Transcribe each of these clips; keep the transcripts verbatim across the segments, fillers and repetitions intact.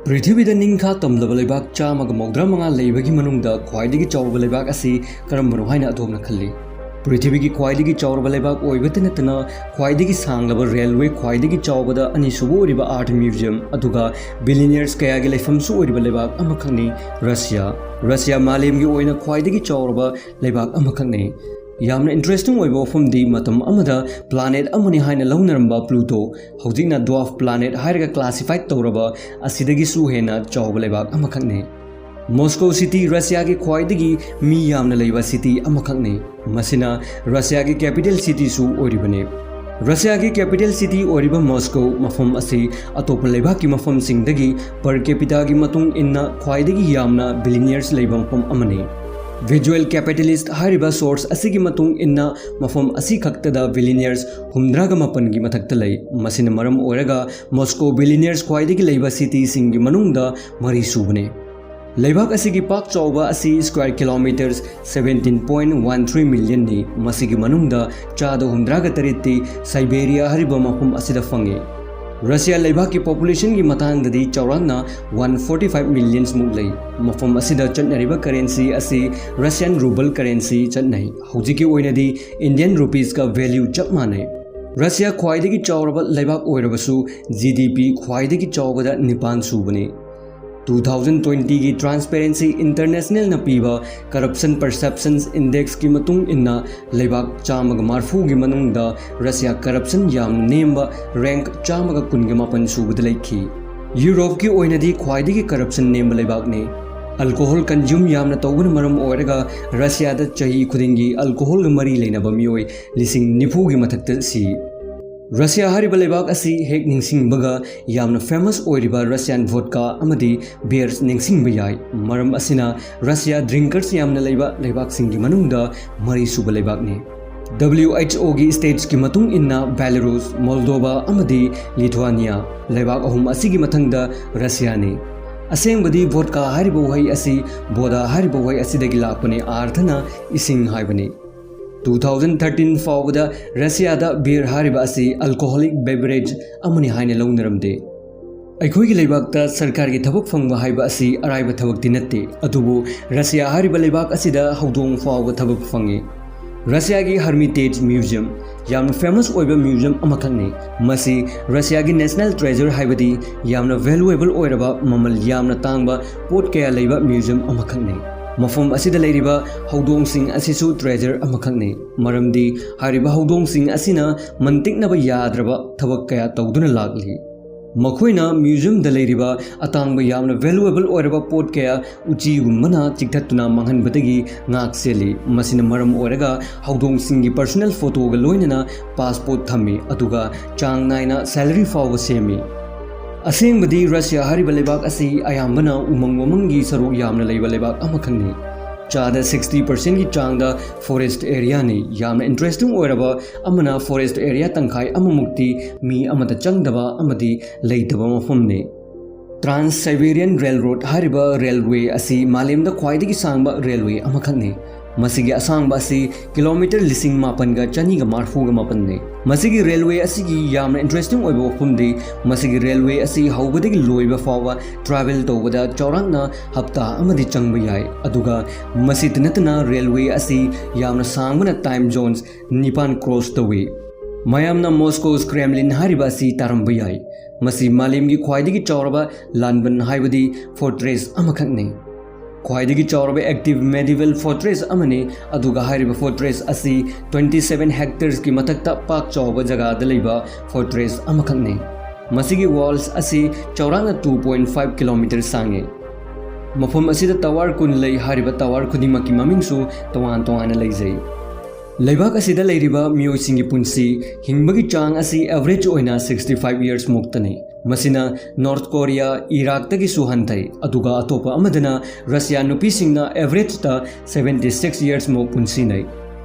ꯄ꯭ꯔꯤꯊꯤꯕꯤꯗ ꯅꯤꯡꯈꯥ ꯇꯝꯂꯕ ꯂꯩꯕꯥꯛ ꯆꯥꯝꯃꯒ ꯃꯧꯗ꯭ꯔꯥ ꯃꯉꯥ ꯂꯩꯕꯒꯤ ꯃꯅꯨꯡꯗ ꯈ꯭ꯋꯥꯏꯗꯒꯤ ꯆꯥꯎꯔꯕ ꯂꯩꯕꯥꯛ ꯑꯁꯤ ꯀꯔꯝꯕꯅꯣ ꯍꯥꯏꯅ ꯑꯗꯣꯝꯅ ꯈꯜꯂꯤ? ꯄ꯭ꯔꯤꯊꯤꯕꯤꯒꯤ ꯈ꯭ꯋꯥꯏꯗꯒꯤ ꯆꯥꯎꯔꯕ ꯂꯩꯕꯥꯛ ꯑꯣꯏꯕꯇ ꯅꯠꯇꯅ ꯈ꯭ꯋꯥꯏꯗꯒꯤ ꯁꯥꯡꯂꯕ ꯔꯦꯜꯋꯦ, ꯈ꯭ꯋꯥꯏꯗꯒꯤ ꯆꯥꯎꯕꯗ ꯑꯅꯤꯁꯨꯕ ꯑꯣꯏꯔꯤꯕ ꯑꯥꯔꯠ ꯃ꯭ꯌꯨꯖꯤꯌꯝ, ꯑꯗꯨꯒ ꯕꯤꯂꯤꯅꯤꯌꯔꯁ ꯀꯌꯥꯒꯤ ꯂꯩꯐꯝꯁꯨ ꯑꯣꯏꯔꯤꯕ ꯂꯩꯕꯥꯛ ꯑꯃꯈꯛꯅꯤ ꯔꯁꯤꯌꯥ꯫ ꯔꯁꯤꯌꯥ ꯃꯥꯂꯦꯝꯒꯤ ꯑꯣꯏꯅ ꯈ꯭ꯋꯥꯏꯗꯒꯤ ꯆꯥꯎꯔꯕ ꯂꯩꯕꯥꯛ ꯑꯃꯈꯛꯅꯤ꯫ ꯌꯥꯝꯅ ꯏꯟꯇꯔꯦꯁꯇꯤꯡ ꯑꯣꯏꯕ ꯋꯥꯐꯝꯗꯤ, ꯃꯇꯝ ꯑꯃꯗ ꯄ꯭ꯂꯥꯅꯦꯠ ꯑꯃꯅꯤ ꯍꯥꯏꯅ ꯂꯧꯅꯔꯝꯕ ꯄ꯭ꯂꯨꯇꯣ, ꯍꯧꯖꯤꯛꯅ ꯗ꯭ꯋꯥꯔꯐ ꯄ꯭ꯂꯥꯅꯦꯠ ꯍꯥꯏꯔꯒ ꯀ꯭ꯂꯥꯁꯤꯐꯥꯏ ꯇꯧꯔꯕ ꯑꯁꯤꯗꯒꯤꯁꯨ ꯍꯦꯟꯅ ꯆꯥꯎꯕ ꯂꯩꯕꯥꯛ ꯑꯃꯈꯛꯅꯤ꯫ ꯃꯣꯁꯀꯣ ꯁꯤꯇꯤ ꯔꯁꯤꯌꯥꯒꯤ ꯈ꯭ꯋꯥꯏꯗꯒꯤ ꯃꯤ ꯌꯥꯝꯅ ꯂꯩꯕ ꯁꯤꯇꯤ ꯑꯃꯈꯛꯅꯤ꯫ ꯃꯁꯤꯅ ꯔꯁꯤꯌꯥꯒꯤ ꯀꯦꯄꯤꯇꯦꯜ ꯁꯤꯇꯤꯁꯨ ꯑꯣꯏꯔꯤꯕꯅꯤ꯫ ꯔꯁꯤꯌꯥꯒꯤ ꯀꯦꯄꯤꯇꯦꯜ ꯁꯤꯇꯤ ꯑꯣꯏꯔꯤꯕ ꯃꯣꯁꯀꯣ ꯃꯐꯝ ꯑꯁꯤ ꯑꯇꯣꯞꯄ ꯂꯩꯕꯥꯛꯀꯤ ꯃꯐꯝꯁꯤꯡꯗꯒꯤ per capita ꯒꯤ ꯃꯇꯨꯡ ꯏꯟꯅ ꯈ꯭ꯋꯥꯏꯗꯒꯤ ꯌꯥꯝꯅ ꯕꯤꯂꯤꯅꯤꯌꯔꯁ ꯂꯩꯕ ꯃꯐꯝ ꯑꯃꯅꯤ꯫ ꯚꯤꯖꯨꯑꯦꯜ ꯀꯦꯄꯤꯇꯦꯂꯤꯁ꯭ꯠ ꯍꯥꯏꯔꯤꯕ ꯁꯣꯔꯁ ꯑꯁꯤꯒꯤ ꯃꯇꯨꯡ ꯏꯟꯅ, ꯃꯐꯝ ꯑꯁꯤ ꯈꯛꯇꯗ ꯕꯤꯂꯤꯅꯤꯌꯔꯁ ꯍꯨꯝꯗ꯭ꯔꯥꯒ ꯃꯥꯄꯟꯒꯤ ꯃꯊꯛꯇ ꯂꯩ꯫ ꯃꯁꯤꯅ ꯃꯔꯝ ꯑꯣꯏꯔꯒ ꯃꯣꯁꯀꯣ ꯕꯤꯂꯤꯅꯤꯌꯔꯁ ꯈ꯭ꯋꯥꯏꯗꯒꯤ ꯂꯩꯕ ꯁꯤꯇꯤꯁꯤꯡꯒꯤ ꯃꯅꯨꯡꯗ ꯃꯔꯤ ꯁꯨꯕꯅꯤ꯫ ꯂꯩꯕꯥꯛ ꯑꯁꯤꯒꯤ ꯄꯥꯛ ꯆꯥꯎꯕ ꯑꯁꯤ square kilometres seventeen point one three million ꯅꯤ꯫ ꯃꯁꯤꯒꯤ ꯃꯅꯨꯡꯗ ꯆꯥꯗ ꯍꯨꯝꯗ꯭ꯔꯥꯒ ꯇꯔꯦꯠꯇꯤ ꯁꯥꯏꯕꯦꯔꯤꯌꯥ ꯍꯥꯏꯔꯤꯕ ꯃꯐꯝ ꯑꯁꯤꯗ ꯐꯪꯏ꯫ ꯔꯁꯤꯌꯥ ꯂꯩꯕꯥꯛꯀꯤ population ꯒꯤ ꯃꯇꯥꯡꯗꯗꯤ ꯆꯥꯎꯔꯥꯛꯅ one forty five millions ꯃꯨꯛ ꯂꯩ꯫ ꯃꯐꯝ ꯑꯁꯤꯗ ꯆꯠꯅꯔꯤꯕ currency ꯑꯁꯤ Russian ruble currency ꯆꯠꯅꯩ꯫ ꯍꯧꯖꯤꯛꯀꯤ ꯑꯣꯏꯅꯗꯤ Indian rupees ꯀ value ꯆꯞ ꯃꯥꯟꯅꯩ꯫ ꯔꯁꯤꯌꯥ ꯈ꯭ꯋꯥꯏꯗꯒꯤ ꯆꯥꯎꯔꯕ ꯂꯩꯕꯥꯛ ꯑꯣꯏꯔꯕꯁꯨ, G D P ꯈ꯭ꯋꯥꯏꯗꯒꯤ ꯆꯥꯎꯕꯗ ꯅꯤꯄꯥꯟ ꯁꯨꯕꯅꯤ꯫ Two thousand twenty ꯒꯤ Transparency International ꯅ ꯄꯤꯕ Corruption Perceptions Index ꯀꯤ ꯃꯇꯨꯡ ꯏꯟꯅ, ꯂꯩꯕꯥꯛ ꯆꯥꯝꯃꯒ ꯃꯔꯤꯐꯨꯒꯤ ꯃꯅꯨꯡꯗ ꯔꯁꯤꯌꯥ corruption ꯌꯥꯝꯅ ꯅꯦꯝꯕ rank ꯆꯥꯝꯃꯒ ꯀꯨꯟꯒ ꯃꯥꯄꯟ ꯁꯨꯕꯗ ꯂꯩꯈꯤ꯫ ꯌꯨꯔꯣꯞꯀꯤ ꯑꯣꯏꯅꯗꯤ ꯈ꯭ꯋꯥꯏꯗꯒꯤ corruption ꯅꯦꯝꯕ ꯂꯩꯕꯥꯛꯅꯤ꯫ Alcohol consume ꯌꯥꯝꯅ ꯇꯧꯕꯅ ꯃꯔꯝ ꯑꯣꯏꯔꯒ ꯔꯁꯤꯌꯥꯗ ꯆꯍꯤ ꯈꯨꯗꯤꯡꯒꯤ alcohol ꯒ ꯃꯔꯤ ꯂꯩꯅꯕ ꯃꯤꯑꯣꯏ ꯂꯤꯁꯤꯡ ꯅꯤꯐꯨꯒꯤ ꯃꯊꯛꯇ ꯁꯤ꯫ ꯔꯁꯤꯌꯥ ꯍꯥꯏꯔꯤꯕ ꯂꯩꯕꯥꯛ ꯑꯁꯤ ꯍꯦꯛ ꯅꯤꯡꯁꯤꯡꯕꯒ ꯌꯥꯝꯅ famous ꯑꯣꯏꯔꯤꯕ Russian vodka ꯑꯃꯗꯤ beers ꯅꯤꯡꯁꯤꯡꯕ ꯌꯥꯏ꯫ ꯃꯔꯝ ꯑꯁꯤꯅ ꯔꯁꯤꯌꯥ drinkers ꯌꯥꯝꯅ ꯂꯩꯕ ꯂꯩꯕꯥꯛꯁꯤꯡꯒꯤ ꯃꯅꯨꯡꯗ ꯃꯔꯤꯁꯨꯕ ꯂꯩꯕꯥꯛꯅꯤ꯫ W H O ꯒꯤ stats ꯀꯤ ꯃꯇꯨꯡ ꯏꯟꯅ, Belarus, Moldova ꯑꯃꯗꯤ Lithuania ꯂꯩꯕꯥꯛ ꯑꯍꯨꯝ ꯑꯁꯤꯒꯤ ꯃꯊꯪꯗ ꯔꯁꯤꯌꯥꯅꯤ꯫ ꯑꯁꯦꯡꯕꯗꯤ vodka ꯍꯥꯏꯔꯤꯕ ꯋꯥꯍꯩ ꯑꯁꯤ ꯕꯣꯗꯥ ꯍꯥꯏꯔꯤꯕ ꯋꯥꯍꯩ ꯑꯁꯤꯗꯒꯤ ꯂꯥꯛꯄꯅꯤ, ꯑꯥꯔꯊꯅ ꯏꯁꯤꯡ ꯍꯥꯏꯕꯅꯤ꯫ Two thousand thirteen ꯐꯥꯎꯕꯗ ꯔꯁꯤꯌꯥꯗ beer ꯍꯥꯏꯔꯤꯕ ꯑꯁꯤ alcoholic beverage ꯑꯃꯅꯤ ꯍꯥꯏꯅ ꯂꯧꯅꯔꯝꯗꯦ꯫ ꯑꯩꯈꯣꯏꯒꯤ ꯂꯩꯕꯥꯛꯇ ꯁꯔꯀꯥꯔꯒꯤ ꯊꯕꯛ ꯐꯪꯕ ꯍꯥꯏꯕ ꯑꯁꯤ ꯑꯔꯥꯏꯕ ꯊꯕꯛꯇꯤ ꯅꯠꯇꯦ, ꯑꯗꯨꯕꯨ ꯔꯁꯤꯌꯥ ꯍꯥꯏꯔꯤꯕ ꯂꯩꯕꯥꯛ ꯑꯁꯤꯗ ꯍꯧꯗꯣꯡ ꯐꯥꯎꯕ ꯊꯕꯛ ꯐꯪꯉꯤ꯫ ꯔꯁꯤꯌꯥꯒꯤ Hermitage Museum ꯌꯥꯝꯅ famous ꯑꯣꯏꯕ museum ꯑꯃꯈꯛꯅꯤ꯫ ꯃꯁꯤ ꯔꯁꯤꯌꯥꯒꯤ national treasure, ꯍꯥꯏꯕꯗꯤ ꯌꯥꯝꯅ valuable ꯑꯣꯏꯔꯕ, ꯃꯃꯜ ꯌꯥꯝꯅ ꯇꯥꯡꯕ ꯄꯣꯠ ꯀꯌꯥ ꯂꯩꯕ museum ꯑꯃꯈꯛꯅꯤ꯫ ꯃꯐꯝ ꯑꯁꯤꯗ ꯂꯩꯔꯤꯕ ꯍꯧꯗꯣꯡꯁꯤꯡ ꯑꯁꯤꯁꯨ treasure ꯑꯃꯈꯛꯅꯤ, ꯃꯔꯝꯗꯤ ꯍꯥꯏꯔꯤꯕ ꯍꯧꯗꯣꯡꯁꯤꯡ ꯑꯁꯤꯅ ꯃꯟꯇꯤꯛꯅꯕ ꯌꯥꯗ꯭ꯔꯕ ꯊꯕꯛ ꯀꯌꯥ ꯇꯧꯗꯨꯅ ꯂꯥꯛꯂꯤ꯫ ꯃꯈꯣꯏꯅ museumꯗ ꯂꯩꯔꯤꯕ ꯑꯇꯥꯡꯕ, ꯌꯥꯝꯅ valuable ꯑꯣꯏꯔꯕ ꯄꯣꯠ ꯀꯌꯥ ꯎꯆꯤꯒꯨꯝꯕꯅ ꯆꯤꯛꯊꯠꯇꯨꯅ ꯃꯥꯡꯍꯟꯕꯗꯒꯤ ꯉꯥꯛ ꯁꯦꯜꯂꯤ꯫ ꯃꯁꯤꯅ ꯃꯔꯝ ꯑꯣꯏꯔꯒ ꯍꯧꯗꯣꯡꯁꯤꯡꯒꯤ personal photoꯒ ꯂꯣꯏꯅꯅ passport ꯊꯝꯃꯤ, ꯑꯗꯨꯒ ꯆꯥꯡ ꯅꯥꯏꯅ salary ꯐꯥꯎꯕ ꯁꯦꯝꯃꯤ꯫ ꯑꯁꯦꯡꯕꯗꯤ ꯔꯁꯤꯌꯥ ꯍꯥꯏꯔꯤꯕ ꯂꯩꯕꯥꯛ ꯑꯁꯤ ꯑꯌꯥꯝꯕꯅ ꯎꯃꯪ ꯋꯥꯃꯪꯒꯤ ꯁꯔꯨꯛ ꯌꯥꯝꯅ ꯂꯩꯕ ꯂꯩꯕꯥꯛ ꯑꯃꯈꯛꯅꯤ꯫ ꯆꯥꯗ sixty percentꯀꯤ ꯆꯥꯡꯗ forest areaꯅꯤ꯫ ꯌꯥꯝꯅ interesting ꯑꯣꯏꯔꯕ ꯑꯃꯅ, forest area ꯇꯪꯈꯥꯏ ꯑꯃꯃꯨꯛꯇꯤ ꯃꯤ ꯑꯃꯠꯇ ꯆꯪꯗꯕ ꯑꯃꯗꯤ ꯂꯩꯇꯕ ꯃꯐꯝꯅꯤ꯫ Trans-Siberian Railroad ꯍꯥꯏꯔꯤꯕ railway ꯑꯁꯤ ꯃꯥꯂꯦꯝꯗ ꯈ꯭ꯋꯥꯏꯗꯒꯤ ꯁꯥꯡꯕ railway ꯑꯃꯈꯛꯅꯤ꯫ ꯃꯁꯤꯒꯤ ꯑꯁꯥꯡꯕ ꯑꯁꯤ kilometre ꯂꯤꯁꯤꯡ ꯃꯥꯄꯟꯒ ꯆꯅꯤꯒ ꯃꯔꯤꯐꯨꯒ ꯃꯥꯄꯟꯅꯤ꯫ ꯃꯁꯤꯒꯤ railway ꯑꯁꯤꯒꯤ ꯌꯥꯝꯅ interesting ꯑꯣꯏꯕ ꯋꯥꯐꯝꯗꯤ, ꯃꯁꯤꯒꯤ railway ꯑꯁꯤ ꯍꯧꯕꯗꯒꯤ ꯂꯣꯏꯕ ꯐꯥꯎꯕ travel ꯇꯧꯕꯗ ꯆꯥꯎꯔꯥꯛꯅ ꯍꯞꯇꯥ ꯑꯃꯗꯤ ꯆꯪꯕ ꯌꯥꯏ, ꯑꯗꯨꯒ ꯃꯁꯤꯇ ꯅꯠꯇꯅ railway ꯑꯁꯤ ꯌꯥꯝꯅ ꯁꯥꯡꯕꯅ time zones ꯅꯤꯄꯥꯟ cross ꯇꯧꯏ꯫ ꯃꯌꯥꯝꯅ Moscow's Kremlin ꯍꯥꯏꯔꯤꯕ ꯑꯁꯤ ꯇꯥꯔꯝꯕ ꯌꯥꯏ꯫ ꯃꯁꯤ ꯃꯥꯂꯦꯝꯒꯤ ꯈ꯭ꯋꯥꯏꯗꯒꯤ ꯆꯥꯎꯔꯕ ꯂꯥꯟꯕꯟ, ꯍꯥꯏꯕꯗꯤ fortress ꯑꯃꯈꯛꯅꯤ꯫ ꯈ꯭ꯋꯥꯏꯗꯒꯤ ꯆꯥꯎꯔꯕ active medieval fortress ꯑꯃꯅꯤ, ꯑꯗꯨꯒ ꯍꯥꯏꯔꯤꯕ fortress ꯑꯁꯤ twenty seven hectaresꯀꯤ ꯃꯊꯛꯇ ꯄꯥꯛ ꯆꯥꯎꯕ ꯖꯒꯥꯗ ꯂꯩꯕ fortress ꯑꯃꯈꯛꯅꯤ꯫ ꯃꯁꯤꯒꯤ walls ꯑꯁꯤ ꯆꯥꯎꯔꯥꯛꯅ two point five kilometre ꯁꯥꯡꯉꯤ꯫ ꯃꯐꯝ ꯑꯁꯤꯗ tower ꯀꯨꯟ ꯂꯩ꯫ ꯍꯥꯏꯔꯤꯕ tower ꯈꯨꯗꯤꯡꯃꯛꯀꯤ ꯃꯃꯤꯡꯁꯨ ꯇꯣꯉꯥꯟ ꯇꯣꯉꯥꯟꯅ ꯂꯩꯖꯩ꯫ ꯂꯩꯕꯥꯛ ꯑꯁꯤꯗ ꯂꯩꯔꯤꯕ ꯃꯤꯑꯣꯏꯁꯤꯡꯒꯤ ꯄꯨꯟꯁꯤ ꯍꯤꯡꯕꯒꯤ ꯆꯥꯡ ꯑꯁꯤ average ꯑꯣꯏꯅ sixty five years ꯃꯨꯛꯇꯅꯤ꯫ ꯃꯁꯤꯅ North Korea, Iraqꯇꯒꯤꯁꯨ ꯍꯟꯊꯩ, ꯑꯗꯨꯒ ꯑꯇꯣꯞꯄ ꯑꯃꯗꯅ ꯔꯁꯤꯌꯥ ꯅꯨꯄꯤꯁꯤꯡꯅ averageꯇ seventy six years ꯃꯨꯛ ꯄꯨꯟꯁꯤꯅꯩ꯫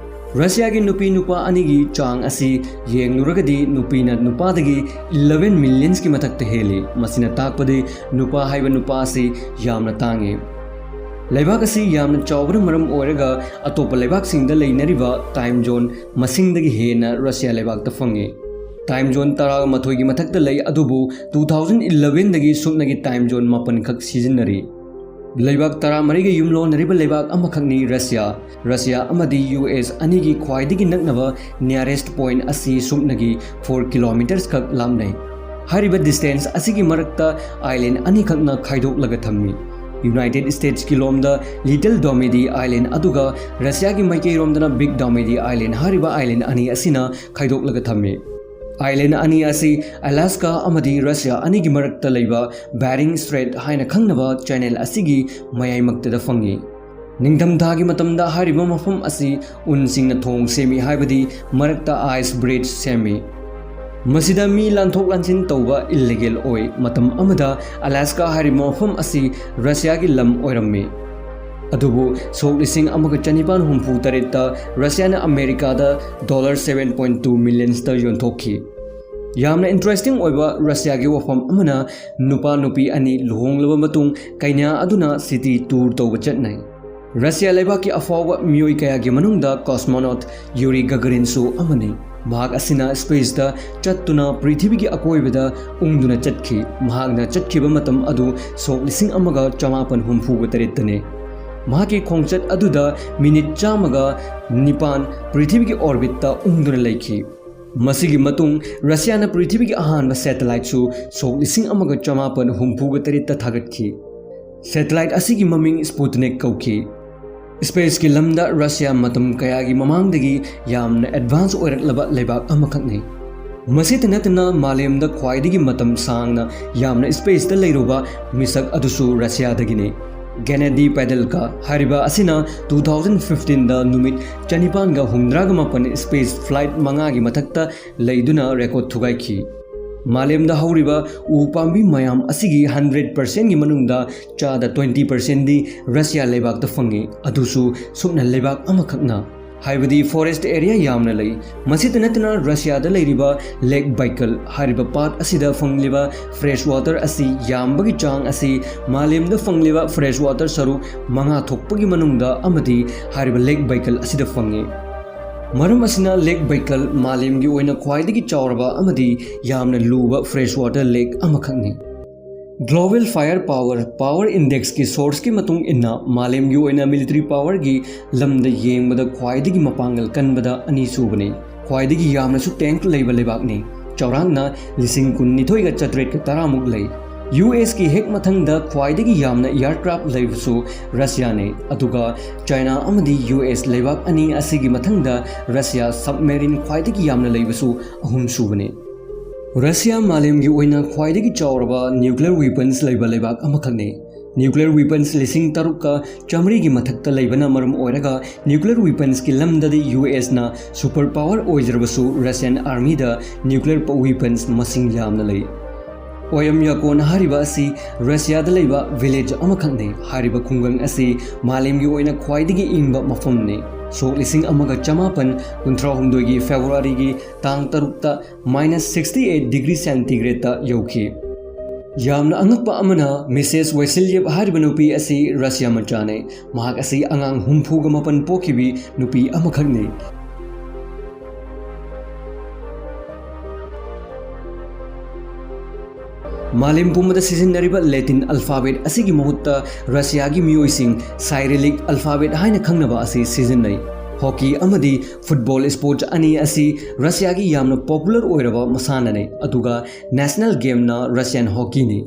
ꯔꯁꯤꯌꯥꯒꯤ ꯅꯨꯄꯤ ꯅꯨꯄꯥ ꯑꯅꯤꯒꯤ ꯆꯥꯡ ꯑꯁꯤ ꯌꯦꯡꯂꯨꯔꯒꯗꯤ ꯅꯨꯄꯤꯅ ꯅꯨꯄꯥꯗꯒꯤ eleven millionsꯀꯤ ꯃꯊꯛꯇ ꯍꯦꯜꯂꯤ꯫ ꯃꯁꯤꯅ ꯇꯥꯛꯄꯗꯤ ꯅꯨꯄꯥ ꯍꯥꯏꯕ ꯅꯨꯄꯥ ꯑꯁꯤ ꯌꯥꯝꯅ ꯇꯥꯡꯉꯤ꯫ ꯂꯩꯕꯥꯛ ꯑꯁꯤ ꯌꯥꯝꯅ ꯆꯥꯎꯕꯅ ꯃꯔꯝ ꯑꯣꯏꯔꯒ ꯑꯇꯣꯞꯄ ꯂꯩꯕꯥꯛꯁꯤꯡꯗ ꯂꯩꯅꯔꯤꯕ time zone ꯃꯁꯤꯡꯗꯒꯤ ꯍꯦꯟꯅ ꯔꯁꯤꯌꯥ ꯂꯩꯕꯥꯛꯇ ꯐꯪꯉꯤ꯫ Time zone ꯇꯔꯥꯃꯥꯊꯣꯏꯒꯤ ꯃꯊꯛꯇ ꯂꯩ, ꯑꯗꯨꯕꯨ two thousand elevenꯗꯒꯤ ꯁꯨꯞꯅꯒꯤ time zone ꯃꯥꯄꯟꯈꯛ ꯁꯤꯖꯤꯟꯅꯔꯤ꯫ ꯂꯩꯕꯥꯛ ꯇꯔꯥꯃꯔꯤꯒ ꯌꯨꯝꯂꯣꯟꯅꯔꯤꯕ ꯂꯩꯕꯥꯛ ꯑꯃꯈꯛꯅꯤ ꯔꯁꯤꯌꯥ꯫ ꯔꯁꯤꯌꯥ ꯑꯃꯗꯤ ꯌꯨ ꯑꯦꯁ ꯑꯅꯤꯒꯤ ꯈ꯭ꯋꯥꯏꯗꯒꯤ ꯅꯛꯅꯕ nearest point ꯑꯁꯤ ꯁꯨꯞꯅꯒꯤ four kilometers ꯈꯛ ꯂꯥꯞꯅꯩ꯫ ꯍꯥꯏꯔꯤꯕ distance ꯑꯁꯤꯒꯤ ꯃꯔꯛꯇ island ꯑꯅꯤꯈꯛꯅ ꯈꯥꯏꯗꯣꯛꯂꯒ ꯊꯝꯃꯤ꯫ United Statesꯀꯤ ꯂꯣꯝꯗ Little Domidi Island ꯑꯗꯨꯒ ꯔꯁꯤꯌꯥꯒꯤ ꯃꯥꯏꯀꯩꯔꯣꯝꯗꯅ Big Domidi Island ꯍꯥꯏꯔꯤꯕ island ꯑꯅꯤ ꯑꯁꯤꯅ ꯈꯥꯏꯗꯣꯛꯂꯒ ꯊꯝꯃꯤ꯫ Island ꯑꯅꯤ ꯑꯁꯤ Alaska ꯑꯃꯗꯤ ꯔꯁꯤꯌꯥ ꯑꯅꯤꯒꯤ ꯃꯔꯛꯇ ꯂꯩꯕ Bering Strait ꯍꯥꯏꯅ ꯈꯪꯅꯕ channel ꯑꯁꯤꯒꯤ ꯃꯌꯥꯏꯃꯛꯇꯗ ꯐꯪꯏ꯫ ꯅꯤꯡꯊꯝꯊꯥꯒꯤ ꯃꯇꯝꯗ ꯍꯥꯏꯔꯤꯕ ꯃꯐꯝ ꯑꯁꯤ ꯎꯟꯁꯤꯡꯅ ꯊꯣꯡ ꯁꯦꯝꯃꯤ, ꯍꯥꯏꯕꯗꯤ ꯃꯔꯛꯇ ice bridge ꯁꯦꯝꯃꯤ꯫ ꯃꯁꯤꯗ ꯃꯤ ꯂꯥꯟꯊꯣꯛ ꯂꯥꯟꯁꯤꯟ ꯇꯧꯕ illegal ꯑꯣꯏ꯫ ꯃꯇꯝ ꯑꯃꯗ Alaska ꯍꯥꯏꯔꯤꯕ ꯃꯐꯝ ꯑꯁꯤ ꯔꯁꯤꯌꯥꯒꯤ ꯂꯝ ꯑꯣꯏꯔꯝꯃꯤ꯫ ꯑꯗꯨꯕꯨ ꯁꯣꯛ ꯂꯤꯁꯤꯡ ꯑꯃꯒ ꯆꯅꯤꯄꯥꯟ ꯍꯨꯝꯐꯨ ꯇꯔꯦꯠꯇ ꯔꯁꯤꯌꯥꯅ ꯑꯃꯦꯔꯤꯀꯥꯗ dollar seven point two millionsꯇ ꯌꯣꯟꯊꯣꯛꯈꯤ꯫ ꯌꯥꯝꯅ interesting ꯑꯣꯏꯕ ꯔꯁꯤꯌꯥꯒꯤ ꯋꯥꯐꯝ ꯑꯃꯅ, ꯅꯨꯄꯥ ꯅꯨꯄꯤ ꯑꯅꯤ ꯂꯨꯍꯣꯡꯂꯕ ꯃꯇꯨꯡ ꯀꯩꯅꯥ ꯑꯗꯨꯅ city tour ꯇꯧꯕ ꯆꯠꯅꯩ꯫ ꯔꯁꯤꯌꯥ ꯂꯩꯕꯥꯛꯀꯤ ꯑꯐꯥꯎꯕ ꯃꯤꯑꯣꯏ ꯀꯌꯥꯒꯤ ꯃꯅꯨꯡꯗ cosmonaut Yuri Gagarinꯁꯨ ꯑꯃꯅꯤ꯫ ꯃꯍꯥꯛ ꯑꯁꯤꯅ spaceꯇ ꯆꯠꯇꯨꯅ ꯄ꯭ꯔꯤꯊꯤꯕꯤꯒꯤ ꯑꯀꯣꯏꯕꯗ ꯎꯪꯗꯨꯅ ꯆꯠꯈꯤ꯫ ꯃꯍꯥꯛꯅ ꯆꯠꯈꯤꯕ ꯃꯇꯝ ꯑꯗꯨ ꯁꯣꯛ ꯂꯤꯁꯤꯡ ꯑꯃꯒ ꯆꯃꯥꯄꯟ ꯍꯨꯝꯐꯨꯒ ꯇꯔꯦꯠꯇꯅꯤ꯫ ꯃꯍꯥꯛꯀꯤ ꯈꯣꯡꯆꯠ ꯑꯗꯨꯗ minute ꯆꯥꯝꯃꯒ ꯅꯤꯄꯥꯟ ꯄ꯭ꯔꯤꯊꯤꯕꯤꯒꯤ orbitꯇ ꯎꯪꯗꯨꯅ ꯂꯩꯈꯤ꯫ ꯃꯁꯤꯒꯤ ꯃꯇꯨꯡ ꯔꯁꯤꯌꯥꯅ ꯄ꯭ꯔꯤꯊꯤꯕꯤꯒꯤ ꯑꯍꯥꯟꯕ satelliteꯁꯨ ꯁꯣꯛ ꯂꯤꯁꯤꯡ ꯑꯃꯒ ꯆꯃꯥꯄꯟ ꯍꯨꯝꯐꯨꯒ ꯇꯔꯦꯠꯇ ꯊꯥꯒꯠꯈꯤ꯫ Satellite ꯑꯁꯤꯒꯤ ꯃꯃꯤꯡ Sputnik ꯀꯧꯈꯤ꯫ Spaceꯀꯤ ꯂꯝꯗ ꯔꯁꯤꯌꯥ ꯃꯇꯝ ꯀꯌꯥꯒꯤ ꯃꯃꯥꯡꯗꯒꯤ ꯌꯥꯝꯅ advance ꯑꯣꯏꯔꯛꯂꯕ ꯂꯩꯕꯥꯛ ꯑꯃꯈꯛꯅꯤ꯫ ꯃꯁꯤꯇ ꯅꯠꯇꯅ ꯃꯥꯂꯦꯝꯗ ꯈ꯭ꯋꯥꯏꯗꯒꯤ ꯃꯇꯝ ꯁꯥꯡꯅ ꯌꯥꯝꯅ spaceꯇ ꯂꯩꯔꯨꯕ ꯃꯤꯁꯛ ꯑꯗꯨꯁꯨ ꯔꯁꯤꯌꯥꯗꯒꯤꯅꯤ꯫ Gennady Padalka ꯍꯥꯏꯔꯤꯕ ꯑꯁꯤꯅ two thousand fifteenꯗ ꯅꯨꯃꯤꯠ ꯆꯅꯤꯄꯥꯟꯒ ꯍꯨꯝꯗ꯭ꯔꯥꯒ ꯃꯥꯄꯟ space flight ꯃꯉꯥꯒꯤ ꯃꯊꯛꯇ ꯂꯩꯗꯨꯅ record ꯊꯨꯒꯥꯏꯈꯤ꯫ ꯃꯥꯂꯦꯝꯗ ꯍꯧꯔꯤꯕ ꯎ ꯄꯥꯝꯕꯤ ꯃꯌꯥꯝ ꯑꯁꯤꯒꯤ hundred percentꯀꯤ ꯃꯅꯨꯡꯗ ꯆꯥꯗ twenty percentꯗꯤ ꯔꯁꯤꯌꯥ ꯂꯩꯕꯥꯛꯇ ꯐꯪꯏ, ꯑꯗꯨꯁꯨ ꯁꯨꯞꯅ ꯂꯩꯕꯥꯛ ꯑꯃꯈꯛꯅ꯫ ꯍꯥꯏꯕꯗꯤ forest area ꯌꯥꯝꯅ ꯂꯩ꯫ ꯃꯁꯤꯇ ꯅꯠꯇꯅ ꯔꯁꯤꯌꯥꯗ ꯂꯩꯔꯤꯕ Lake Baikal ꯍꯥꯏꯔꯤꯕ ꯄꯥꯠ ꯑꯁꯤꯗ ꯐꯪꯂꯤꯕ fresh water ꯑꯁꯤ ꯌꯥꯝꯕꯒꯤ ꯆꯥꯡ ꯑꯁꯤ ꯃꯥꯂꯦꯝꯗ ꯐꯪꯂꯤꯕ fresh water ꯁꯔꯨꯛ ꯃꯉꯥ ꯊꯣꯛꯄꯒꯤ ꯃꯅꯨꯡꯗ ꯑꯃꯗꯤ ꯍꯥꯏꯔꯤꯕ Lake Baikal ꯑꯁꯤꯗ ꯐꯪꯏ꯫ ꯃꯔꯝ ꯑꯁꯤꯅ Lake Baikal ꯃꯥꯂꯦꯝꯒꯤ ꯑꯣꯏꯅ ꯈ꯭ꯋꯥꯏꯗꯒꯤ ꯆꯥꯎꯔꯕ ꯑꯃꯗꯤ ꯌꯥꯝꯅ ꯂꯨꯕ freshwater lake ꯑꯃꯈꯛꯅꯤ꯫ Global Fire Power, Power Indexꯀꯤ sourceꯀꯤ ꯃꯇꯨꯡ ꯏꯟꯅ, ꯃꯥꯂꯦꯝꯒꯤ ꯑꯣꯏꯅ military powerꯒꯤ ꯂꯝꯗ ꯌꯦꯡꯕꯗ ꯈ꯭ꯋꯥꯏꯗꯒꯤ ꯃꯄꯥꯡꯒꯜ ꯀꯟꯕꯗ ꯑꯅꯤꯁꯨꯕꯅꯤ꯫ ꯈ꯭ꯋꯥꯏꯗꯒꯤ ꯌꯥꯝꯅꯁꯨ tank ꯂꯩꯕ ꯂꯩꯕꯥꯛꯅꯤ꯫ ꯆꯥꯎꯔꯥꯛꯅ ꯂꯤꯁꯤꯡ ꯀꯨꯟꯅꯤꯊꯣꯏꯒ ꯆꯥꯇ꯭ꯔꯦꯠꯀ ꯇꯔꯥꯃꯨꯛ ꯂꯩ꯫ USꯀꯤ ꯍꯦꯛ ꯃꯊꯪꯗ ꯈ꯭ꯋꯥꯏꯗꯒꯤ ꯌꯥꯝꯅ aircraft ꯂꯩꯕꯁꯨ Russiaꯅꯤ, ꯑꯗꯨꯒ China ꯑꯃꯗꯤ US ꯂꯩꯕꯥꯛ ꯑꯅꯤ ꯑꯁꯤꯒꯤ ꯃꯊꯪꯗ Russia submarine ꯈ꯭ꯋꯥꯏꯗꯒꯤ ꯌꯥꯝꯅ ꯂꯩꯕꯁꯨ ꯑꯍꯨꯝꯁꯨꯕꯅꯤ꯫ Russia ꯃꯥꯂꯦꯝꯒꯤ ꯑꯣꯏꯅ ꯈ꯭ꯋꯥꯏꯗꯒꯤ ꯆꯥꯎꯔꯕ nuclear weapons ꯂꯩꯕ ꯂꯩꯕꯥꯛ ꯑꯃꯈꯛꯅꯤ꯫ Nuclear weapons ꯂꯤꯁꯤꯡ ꯇꯔꯨꯛꯀ ꯆꯥꯃꯔꯤꯒꯤ ꯃꯊꯛꯇ ꯂꯩꯕꯅ ꯃꯔꯝ ꯑꯣꯏꯔꯒ nuclear weaponsꯀꯤ ꯂꯝꯗꯗꯤ USꯅ super power ꯑꯣꯏꯖꯔꯕꯁꯨ Russian armyꯗ nuclear weapons ꯃꯁꯤꯡ ꯌꯥꯝꯅ ꯂꯩ꯫ Oymyakon ꯍꯥꯏꯔꯤꯕ ꯑꯁꯤ Russiaꯗ ꯂꯩꯕ village ꯑꯃꯈꯛꯅꯤ꯫ ꯍꯥꯏꯔꯤꯕ ꯈꯨꯡꯒꯪ ꯑꯁꯤ ꯃꯥꯂꯦꯝꯒꯤ ꯑꯣꯏꯅ ꯈ꯭ꯋꯥꯏꯗꯒꯤ ꯏꯪꯕ ꯃꯐꯝꯅꯤ꯫ ꯁꯣꯛ ꯂꯤꯁꯤꯡ ꯑꯃꯒ ꯆꯃꯥꯄꯟ ꯀꯨꯟꯊ꯭ꯔꯥꯍꯨꯝꯗꯣꯏꯒꯤ Februaryꯒꯤ ꯇꯥꯡ ꯇꯔꯨꯛꯇ minus sixty eight degree centigradeꯇ ꯌꯧꯈꯤ꯫ ꯌꯥꯝꯅ ꯑꯉꯛꯄ ꯑꯃꯅ, Missus Vasilyev ꯍꯥꯏꯔꯤꯕ ꯅꯨꯄꯤ ꯑꯁꯤ Russia ꯃꯆꯥꯅꯤ꯫ ꯃꯍꯥꯛ ꯑꯁꯤ ꯑꯉꯥꯡ ꯍꯨꯝꯐꯨꯒ ꯃꯥꯄꯟ ꯄꯣꯛꯈꯤꯕꯤ ꯅꯨꯄꯤ ꯑꯃꯈꯛꯅꯤ꯫ ꯃꯥꯂꯦꯝ ꯄꯨꯝꯕꯗ ꯁꯤꯖꯤꯟꯅꯔꯤꯕ Latin alphabet ꯑꯁꯤꯒꯤ ꯃꯍꯨꯠꯇ Russiaꯒꯤ ꯃꯤꯑꯣꯏꯁꯤꯡ Cyrillic alphabet ꯍꯥꯏꯅ ꯈꯪꯅꯕ ꯑꯁꯤ ꯁꯤꯖꯤꯟꯅꯩ꯫ Hockey ꯑꯃꯗꯤ football sports ꯑꯅꯤ ꯑꯁꯤ Russiaꯒꯤ ꯌꯥꯝꯅ popular ꯑꯣꯏꯔꯕ ꯃꯁꯥꯟꯅꯅꯤ, ꯑꯗꯨꯒ national gameꯅ Russian hockeyꯅꯤ꯫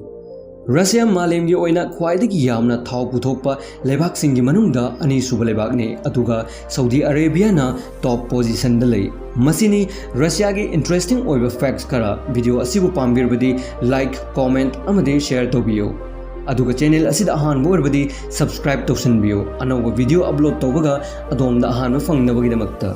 Russia ꯃꯥꯂꯦꯝꯒꯤ ꯑꯣꯏꯅ ꯈ꯭ꯋꯥꯏꯗꯒꯤ ꯌꯥꯝꯅ ꯊꯥꯎ ꯄꯨꯊꯣꯛꯄ ꯂꯩꯕꯥꯛꯁꯤꯡꯒꯤ ꯃꯅꯨꯡꯗ ꯑꯅꯤꯁꯨꯕ ꯂꯩꯕꯥꯛꯅꯤ, ꯑꯗꯨꯒ Saudi Arabiaꯅ top positionꯗ ꯂꯩ꯫ ꯃꯁꯤꯅꯤ Russiaꯒꯤ interesting ꯑꯣꯏꯕ facts ꯈꯔ꯫ Video ꯑꯁꯤꯕꯨ ꯄꯥꯝꯕꯤꯔꯕꯗꯤ like, comment ꯑꯃꯗꯤ share ꯇꯧꯕꯤꯌꯨ꯫ ꯑꯗꯨꯒ channel ꯑꯁꯤꯗ ꯑꯍꯥꯟꯕ ꯑꯣꯏꯔꯕꯗꯤ subscribe ꯇꯧꯁꯤꯟꯕꯤꯌꯨ, ꯑꯅꯧꯕ video upload ꯇꯧꯕꯒ ꯑꯗꯣꯝꯗ ꯑꯍꯥꯟꯕ ꯐꯪꯅꯕꯒꯤꯗꯃꯛꯇ꯫